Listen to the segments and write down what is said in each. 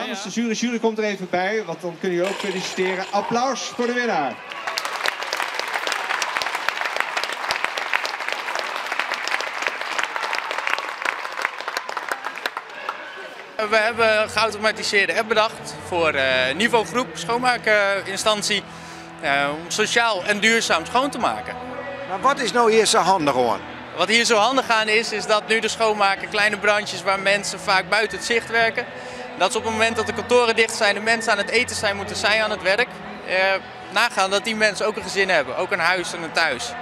Namens de jury, jury komt er even bij, want dan kunnen jullie ook feliciteren. Applaus voor de winnaar. We hebben een geautomatiseerde app bedacht voor Nivo Groep, schoonmaakinstantie, om sociaal en duurzaam schoon te maken. Maar wat is nou hier zo handig aan? Wat hier zo handig aan is, is dat nu de schoonmaker kleine brandjes waar mensen vaak buiten het zicht werken. Dat is op het moment dat de kantoren dicht zijn, de mensen aan het eten zijn, moeten zij aan het werk. Nagaan dat die mensen ook een gezin hebben, ook een huis en een thuis.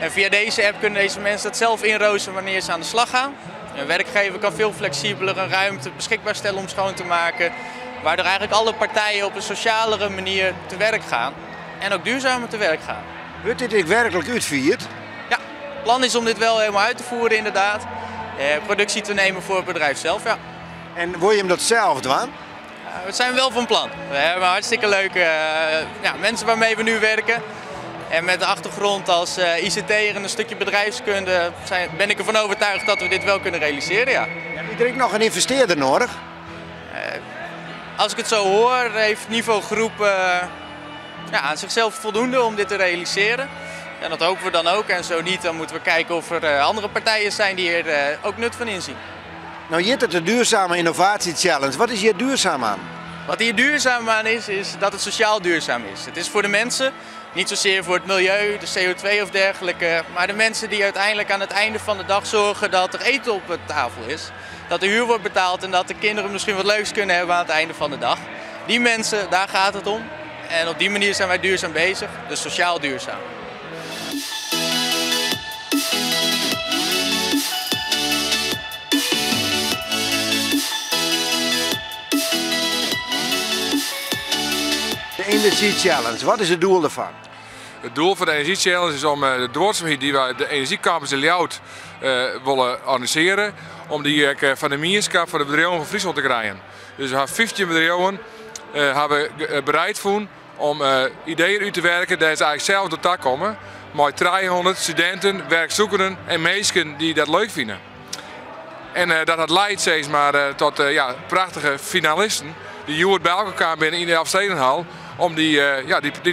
En via deze app kunnen deze mensen dat zelf inroosteren wanneer ze aan de slag gaan. Een werkgever kan veel flexibeler een ruimte beschikbaar stellen om schoon te maken. Waardoor eigenlijk alle partijen op een socialere manier te werk gaan. En ook duurzamer te werk gaan. Wordt dit ook werkelijk uitgevoerd? Ja, het plan is om dit wel helemaal uit te voeren inderdaad. Productie te nemen voor het bedrijf zelf, ja. En wil je hem dat zelf doen? We zijn wel van plan. We hebben hartstikke leuke mensen waarmee we nu werken. En met de achtergrond als ICT'er en een stukje bedrijfskunde ben ik ervan overtuigd dat we dit wel kunnen realiseren, ja. Heb je er ook nog een investeerder nodig? Als ik het zo hoor, heeft Nivo Groep aan zichzelf voldoende om dit te realiseren. En dat hopen we dan ook. En zo niet, dan moeten we kijken of er andere partijen zijn die er ook nut van inzien. Nou, je hebt het de Duurzame Innovatie Challenge. Wat is hier duurzaam aan? Wat hier duurzaam aan is, is dat het sociaal duurzaam is. Het is voor de mensen, niet zozeer voor het milieu, de CO2 of dergelijke, maar de mensen die uiteindelijk aan het einde van de dag zorgen dat er eten op de tafel is, dat de huur wordt betaald en dat de kinderen misschien wat leuks kunnen hebben aan het einde van de dag. Die mensen, daar gaat het om. En op die manier zijn wij duurzaam bezig, dus sociaal duurzaam. De Energie Challenge, wat is het doel daarvan? Het doel van de Energie Challenge is om de duurzaamheid die wij de energiecampus in Ljouwert willen organiseren, om die van de gemeenschap van de bedrijven van Friesland te krijgen. Dus we hebben 15 bedrijven hebben bereid voelen om ideeën uit te werken die ze eigenlijk zelf tot daar komen. Met 300 studenten, werkzoekenden en mensen die dat leuk vinden. En dat het leidt steeds maar tot prachtige finalisten die hier bij elkaar binnen in de Elfstedenhal om die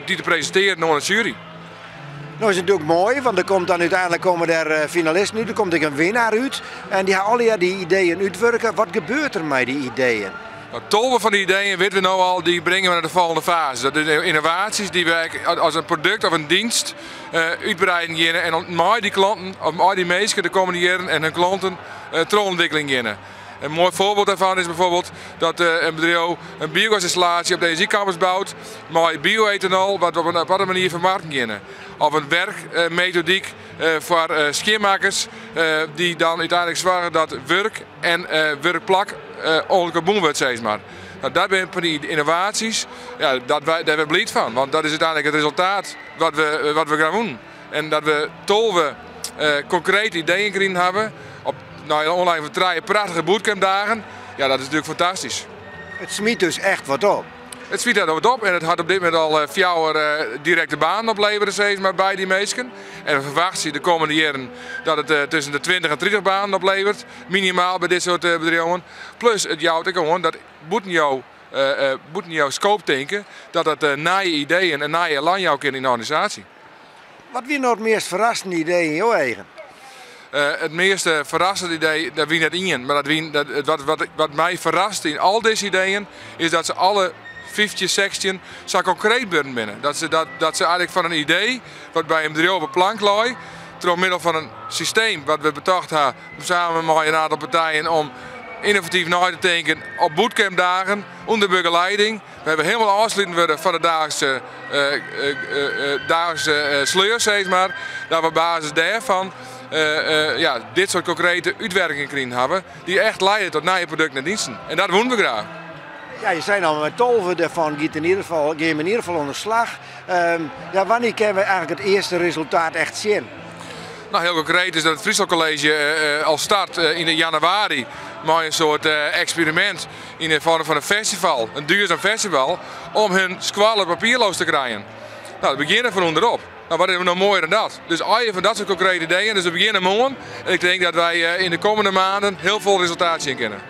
te presenteren naar de jury. Nou is het natuurlijk mooi, want er komt dan uiteindelijk komen er finalisten uit, er komt een winnaar uit en die gaan alle die ideeën uitwerken. Wat gebeurt er met die ideeën? 12 van die ideeën weten we nou al, die brengen we naar de volgende fase. Dat zijn innovaties die wij als een product of een dienst uitbreiden gaan en om met die klanten, of met die mensen de komende jaren en hun klanten troolontwikkeling gaan. Een mooi voorbeeld daarvan is bijvoorbeeld dat een bedrijf een biogasinstallatie op de energiecampus bouwt met bioethanol, wat we op een aparte manier vermarkten kunnen. Of een werkmethodiek voor scheermakers die dan uiteindelijk zorgen dat werk en werkplak onder elkaar wordt, zeg maar. Dat zijn van die innovaties, ja, dat wij, daar zijn we blij van, want dat is uiteindelijk het resultaat wat we gaan doen. En dat we 12 concrete ideeën erin hebben, op, nou, online van 3 prachtige bootcampdagen, ja, dat is natuurlijk fantastisch. Het smiet dus echt wat op. Het smiet echt wat op en het had op dit moment al 4 directe banen opleveren, zeg maar, bij die mensen. En we verwachten de komende jaren dat het tussen de 20 en 30 banen oplevert, minimaal bij dit soort bedrijven. Plus het jouwt ook gewoon dat moeten jou scope denken, dat dat nieuwe ideeën en nieuwe land jou kunnen in de organisatie. Wat wie nou het meest verrassende idee in jouw eigen? Het meest verrassende idee, dat wie net in, maar dat wie, dat, wat, wat, wat mij verrast in al deze ideeën, is dat ze alle 15, 16 zo concreet worden binnen. Dat ze eigenlijk van een idee wat bij een bedrijf op een plank lag, door middel van een systeem wat we bedacht hebben, samen met een aantal partijen om innovatief na te denken op bootcampdagen, onder begeleiding. We hebben helemaal afgesloten worden van de dagelijkse sleur, zeg maar. Dat we op basis daarvan dit soort concrete uitwerkingen kunnen hebben, die echt leiden tot nieuwe producten en diensten. En dat doen we graag. Ja, je zei al, met 12 daarvan gaat in ieder geval, gaan we in ieder geval aan de slag. Wanneer kunnen we eigenlijk het eerste resultaat echt zien? Heel concreet is dat het Friesland College al start in de januari met een soort experiment in de vorm van een festival, een duurzaam festival, om hun squallen papierloos te krijgen. We beginnen van onderop. Wat is er nou mooier dan dat? Dus al je van dat soort concrete ideeën, dus we beginnen morgen. En ik denk dat wij in de komende maanden heel veel resultaat zien kunnen.